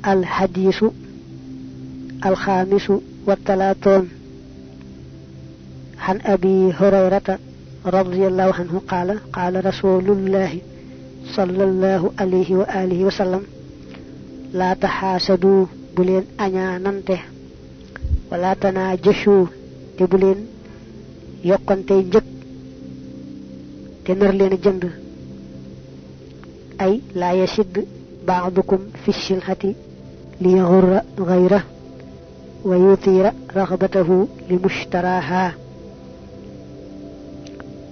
الحديث الخامس والثلاثون عن أبي هريرة رضي الله عنه قال قال رسول الله صلى الله عليه وآله وسلم لا تحاسدوا بلين أنيا ننته ولا تناجشوا تبلين يقنتي جك تنر لين جند أي لا يشد بعضكم في الشلحة ليغر غيره ويثير رغبته لمشتراها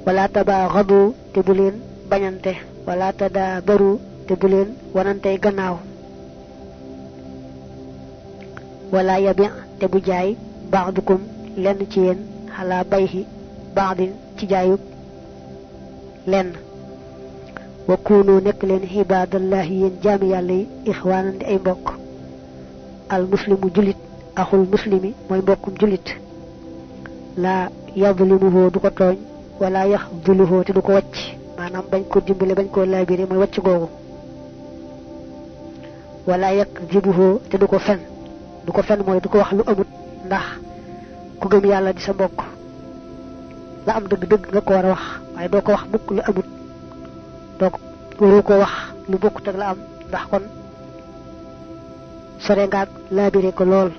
ولا تباغضوا تبلين بنانته ولا تدابروا تبلين وننتي غناو ولا يبيع تبجاي بعضكم لن تين على بيه بعض تجايب لن وكونوا نكلين عباد الله ين جامي يالله إخوانا دي أي mbokk المسلم جلت أخو المسلم موي mbokkum julit لا يظلمه دوكو توñ wala yaxduluhu te du ko wacc manam bañ ko dimbale bañ ko labiré moy wacc gogu wala yakzibuhu te du ko fen moy du ko wax lu amut ndax ku gëm yalla di sa mbokk la am deug deug nga ko wara wax waye do ko wax mukk lu amut donc waru ko wax lu bokku tak la am ndax kon sore nga labiré ko lol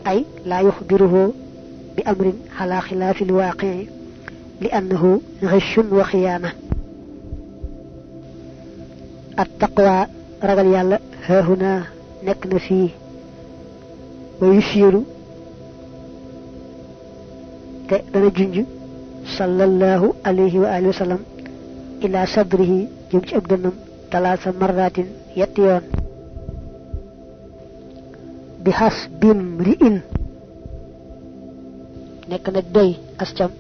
ay la yukhbiruhu بأمر على خلاف الواقع لأنه غش وخيانة التقوى رجل يالا ها هنا نكن فيه ويشير دنا جنج صلى الله عليه وآله وسلم إلى صدره جمج أبدنم 3 مرات يتيون بحسب امرئ nek na doy ascam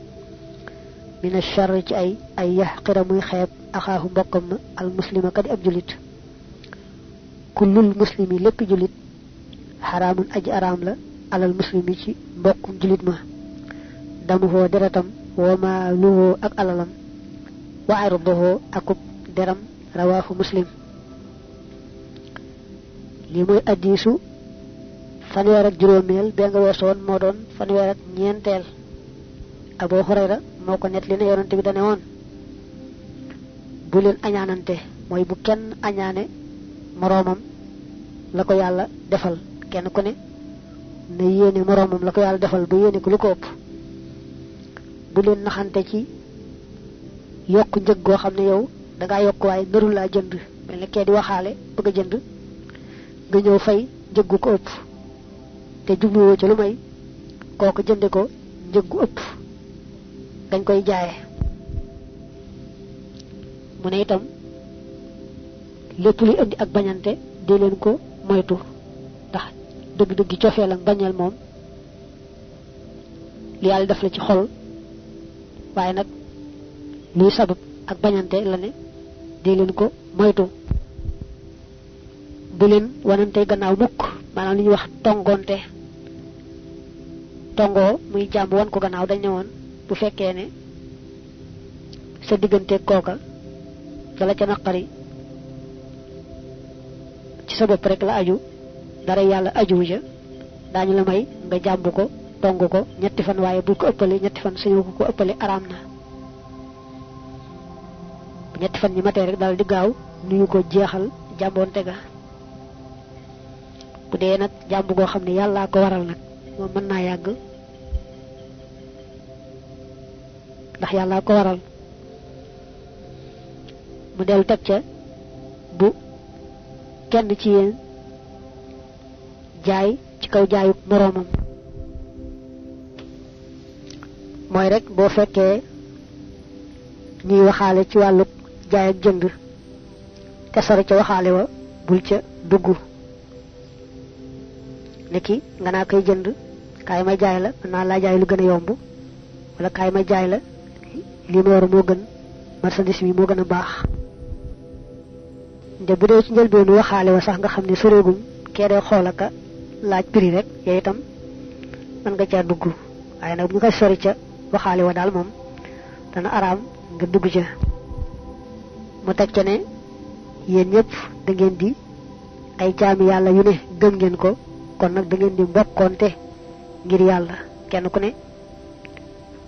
min ash-sharr ci ay yahqira muy xeb axaahu mbokam al muslima kadi ab julit kullul muslimi lepp julit haramun aji aram la alal muslimi ci mbokkum julit ma damu ho deratam wa ma luhu ak alalam wa irduhu akub deram rawahu muslim li moy hadisu fanwer ak juromel be nga wesson mo don fanwer ak ñentel Abu Hurayra moko net li ne yonent bi dane won bu len añanante moy bu kenn añané moromam la ko yalla defal kenn ku ne ne yene moromam la ko yalla defal bu yene ko lu ko upp bu len naxante ci yok njëg go xamne yow da nga yok way neuru la jënd melni ke di waxale bëgg jënd nga ñew fay njëg ko upp te jublu ci lu may koku jënde ko njëggu ëpp dañ koy jaayé mu ne itam lepp li indi ak bañante di leen ko moytu ndax deug deug ciofel ak bañal mom li yalla def la ci xol waye nak li sabab ak bañante la ne di leen ko moytu bu leen wanante gannaaw mukk manam li ñu wax tongonté tongo muy jamb won ko gannaaw dañ ñewon bu fekkee ne sa digënté koka dala ca naqari ci sa bopp rek la aju dara yalla aju ja dañu la may nga jamb ko tongo ko ñetti fan waye bu ko ëppalé ñetti fan sañu ko ëppalé aram na ñetti fan ñi maté rek dal di gaaw nuyu ko jéxal jambonté ga bu dé nak jamb go xamni yalla ko waral nak mo mën na yagg ndax yalla ko waral mu del tek ca bu kenn ci yeen jaay ci kaw jaayu moromam moy rek bo fekke ñi waxale ci walu jaay ak jënd te sori ci waxale wa bul ca duggu niki nga na koy jënd kay may jaay la na la jaay lu gëna yomb wala kaay ma jaay la li ma yor moo gën marchandise mi moo gën a baax nde bu dee ci njëlbeenu waxaale wa sax nga xam ne soreegum kee day xool aka laaj prix rek yooyu itam mën nga caa dugg waaye nag bu nga sori ca waxaale wa daal moom dana araam nga dugg ca mu teg ca ne yéen ñëpp da ngeen di ay jaami yàlla yu ne gëm ngeen ko kon nag da ngeen di mbokkonte ngir yàlla kenn ku ne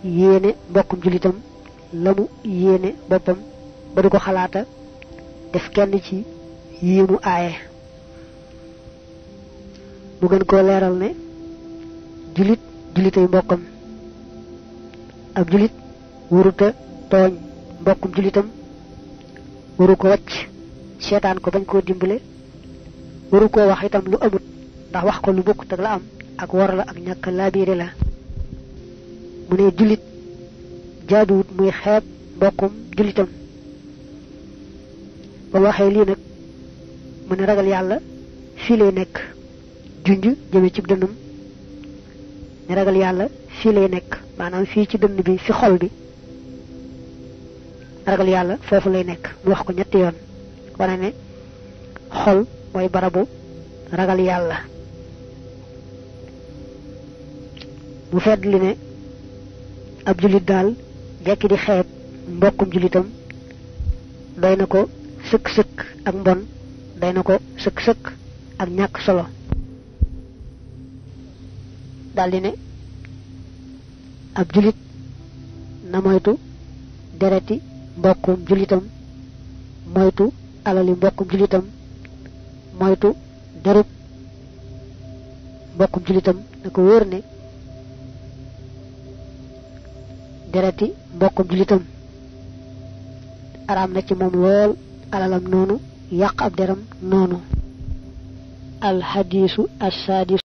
yéene mbokkum julitam la mu yéene boppam ba du ko xalaata def kenn ci yi mu aaye mu gën koo leeral ne julit julitay mbokkam ab julit waruta tooñ mbokkum julitam waru ko wacc seetaan ko bañ koo dimbale waru koo wax itam lu amut ndax wax ko lu bokkut ak la am ak war la ak ñàkk laabiire la mu ne julit jaaduwut muy xeeb mbokkum julitam ba waxee lii nag mu ne ragal yàlla fii lay nekk junj jëme ci dënnam ne ragal yàlla fii lay nekk maanaam fii ci dënn bi fi xol bi ragal yàlla foofu lay nekk mu wax ko ñetti yoon wane ne xol mooy barabu ragal yàlla mu fedd li ne ab julit daal jekki di xeeb mbokkum julitam doy na ko sëkk-sëkk ak mbon doy na ko sëkk-sëkk ak ñàkk solo daldi ne ab julit na moytu dereti mbokkum julitam moytu alali mbokkum julitam moytu derub mbokkum julitam na ko wóor ne dereti mbokkum julitam araam na ci moom lool alalam noonu yàq ab deram noonu al hadisu as-sadis